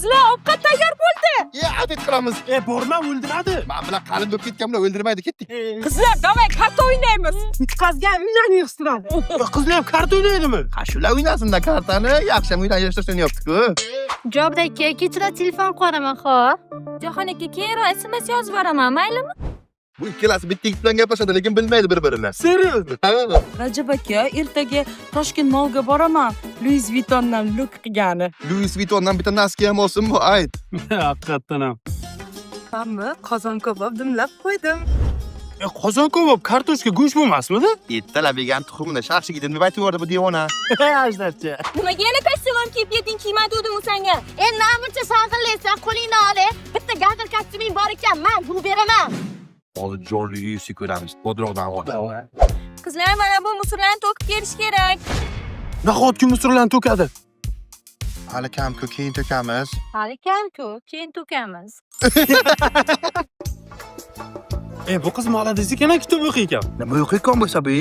Qizlar, ovqat tayyor bo'ldi. Обед qilamiz. Borma, o'ldiradi. Men bilan qalin bo'lib ketgan bilan o'ldirmaydi, ketdik. Qizlar, давай karta o'ynaymiz. Yutqazgan uylarni yig'ishtiradi. Qizlar ham karta o'ynaydimi? Ha, shular o'ynasin-da kartani. Yaxshi ham uydan yig'ishtirishni. Jobda aka, kechira telefon qilaman, xo'p? Jahon aka, keyinroq SMS yozib yuboraman, maylimi? Bu ikkalasi bitta yigit bilan gaplashadi, lekin bilmaydi bir-birini. Серьёзно? Ha. Rajab aka, ertaga Toshkent Mallga boraman. Louis Vuittondan look qilgani. Louis Vuittondan bitta носки ham olsin bu, ayt. Haqiqatdan ham. Hamma qozon kabob dimlab qo'ydim. Qozon kabob, kartoshka, go'sht bo'lmasmidi? Ertalab yegan tuxumini shashlik deb aytib yubordi bu devona. Ajdarcha. Nimaga yana kostyum kiyib kelding, kiyma dedim senga. Namuncha shag'illaysan, qo'lingni ol. Bitta gag'ir kostyuming bor ekan, man yuvib beraman. Hozir jonli UFC ko'ramiz. Bodroqdan ol. Qizlar, mana bu мусор larni to'kib kelish kerak. Nahotki мусор larni to'kadi? Hali kam-ku, keyin to'kamiz. Hali kam-ku, keyin to'kamiz. Bu qiz молодец ekan, kitob o'qiy ekan. Nima o'qiyotgan bo'lsa bu?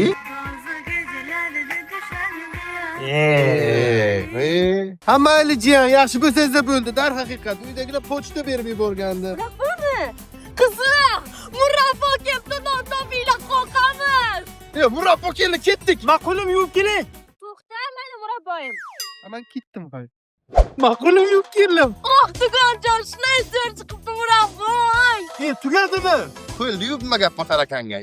Ha, mayli jiyan, yaxshi bo'lsangiz bo'ldi. Darhaqiqat uydagilar pochta berib yuborgandi. Qizlar, murabbo kelibdi, non topinglar, qo'rqamiz. Murabbo keldi, ketdik. Man qo'lim yuvib kelay. To'xta, mana murabboyim. Man ketdim hay. Man qo'lim yuvib keldim. Oh, dugonjon, shunday zo'r chiqibdi murabboy. Tugadimi? Qo'lni yuvib nima gap botar ekanga?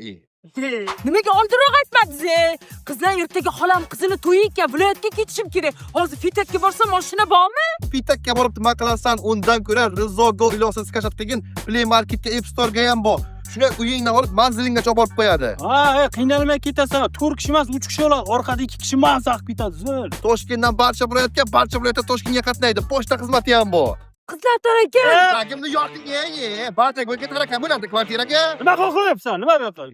Nimaga oldinroq aytmadingiz? Qizlar, ertaga xolam qizini to'yi ekan, viloyatga ketishim kerak. Hozir Fitakka borsam mashina bormi? Pitakka borib nima qilasan? Undan ko'ra Rizo Go ilovasini скачать qilgin. Play Marketga, App Store'ga ham bor. Shuni uyingdan olib manzilinggacha olib borib qo'yadi. Ha, qiynalmay ketasan. 4 kishi emas, 3 kishi oladi. Orqada 2 kishi maza qilib ketadi, zo'r. Toshkentdan barcha viloyatga, barcha viloyatdan Toshkentga qatnaydi. Pochta xizmati ham bor. Qizlar tarakan. Ragimni yorting, barcha bo'lga tarakan bo'ladi kvartiraga. Nima qo'yapsan? Nima deyapsan?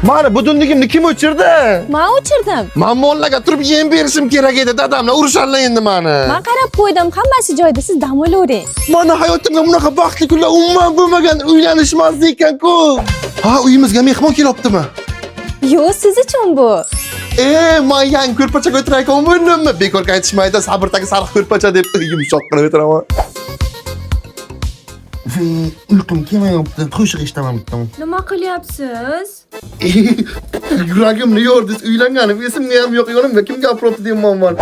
Mana bu dundugimni kim o'chirdi? Men o'chirdim. Man mollaga turib yem berishim kerak edi, dadamlar urishadilar endi mani. Men qarab qo'ydim, hammasi joyida, siz dam olavering. Mani hayotimda bunaqa baxtli kunlar umuman bo'lmagan, uylanishmasdi ekan-ku. Ha, uyimizga mehmon kelyaptimi? Yo'q, siz uchun bu. Man yangi ko'rpachaga o'tirayotgan bo'ldimmi? Bekorga aytishmaydi, sabrdagi sariq ko'rpacha deb yumshoq qilib o'tiraman. Uyqum kelmayapti, qo'shiq eshitaman bitta. Nima qilyapsiz? Yuragimni yordingiz, uylanganim esimga ham yo'q, yonimga kim gapiryapti deyman man.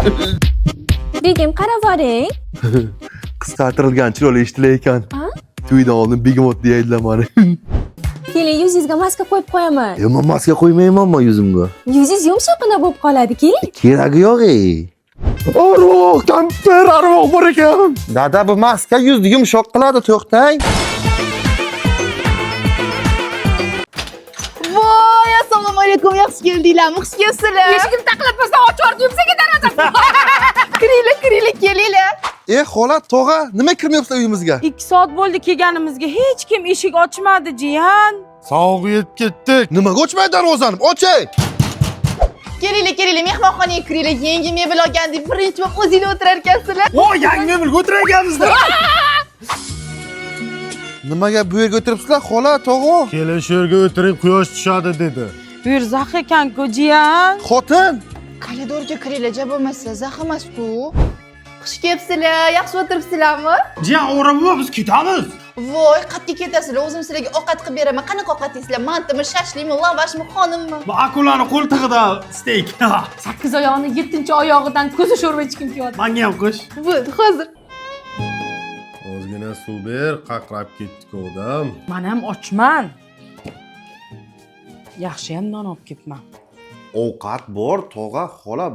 Begim, qarab boring. Qisqartirilgan chiroyli eshitilar ekan. To'ydan oldin begemot deydilar mani. Keling, yuzingizga maska qo'yib qo'yaman. Yo'q, men maska qo'ymayman men yuzimga. Yuzingiz yumshoqqina bo'lib qoladi, keling. Keragi yo'q ey. Arvoh, kampir arvoh bor ekan. Dada, bu maska yuzni yumshoq qiladi, to'xtang. Voy, assalomu alaykum, yaxshi keldinglarmi? Xush kelibsizlar. Eshigimni taqillatmasdan ochib yubordim senga darvozasini. Kiringlar, kiringlar, kelinglar. Xola, tog'a, nima kirmayapsizlar uyimizga? 2 soat bo'ldi kelganimizga, hech kim eshik ochmadi, jiyan. Sovug'i yetib ketdik. Nimaga ochmaydi darvozani? Ochay. Kelinglar, kelinglar, mehmonxonaga kiringlar. Yangi mebel olgandik, birinchi bo'lib o'zinglar o'tirar ekansizlar. O, yangi mebelga o'tirar ekanmizda. Nimaga bu yerga o'tiribsizlar, xola, tog'a? Kelin shu yerga o'tiring, quyosh tushadi dedi. Bu yer zax ekan-ku, jiyan. Xotin. Koridorga kiringlar, ja bo'lmasa, zax emas-ku. Xush kelibsizlar, yaxshi o'tiribsizlarmi? Jiyan, o'rab biz ketamiz. Voy, qayerga ketasizlar? O'zim sizlarga ovqat qilib beraman. Qanaqa ovqat yeysizlar? Mantimi, shashlikmi, lavashmi, xonimmi? Bu akulani qo'ltig'ida steyk. 8 oyog'ini 7-oyog'idan ko'zi sho'rva ichgim kelyapti. Menga ham qo'sh. Bo'ldi, hozir. Ozgina suv ber, qaqrab ketdik odam. Men ham ochman. Yaxshi ham non olib kelibman. Ovqat bor, tog'a, xola,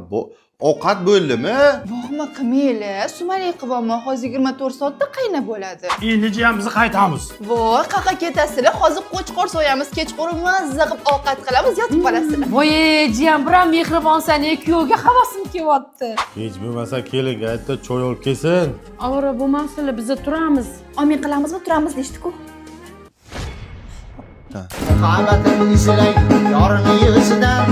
ovqat bo'ldimi? Vohma qilmanglar, sumalak qilyapman. Hozir 24 soatda qaynab bo'ladi. Endi jiyan biz qaytamiz. Voy, qayerga ketasizlar? Hozir qo'chqor so'yamiz, kechqurun mazza qilib ovqat qilamiz, yotib qolasizlar. Voy, jiyan, biram mehribonsan, kuyovga havasim kelyapti. Hech bo'lmasa kelinga aytda choy olib kelsin. Ovora bo'lmasinlar, biza turamiz. Omin qilamizmi, turamiz deyishdi-ku. Muhabbatim silay yorini yuzidan.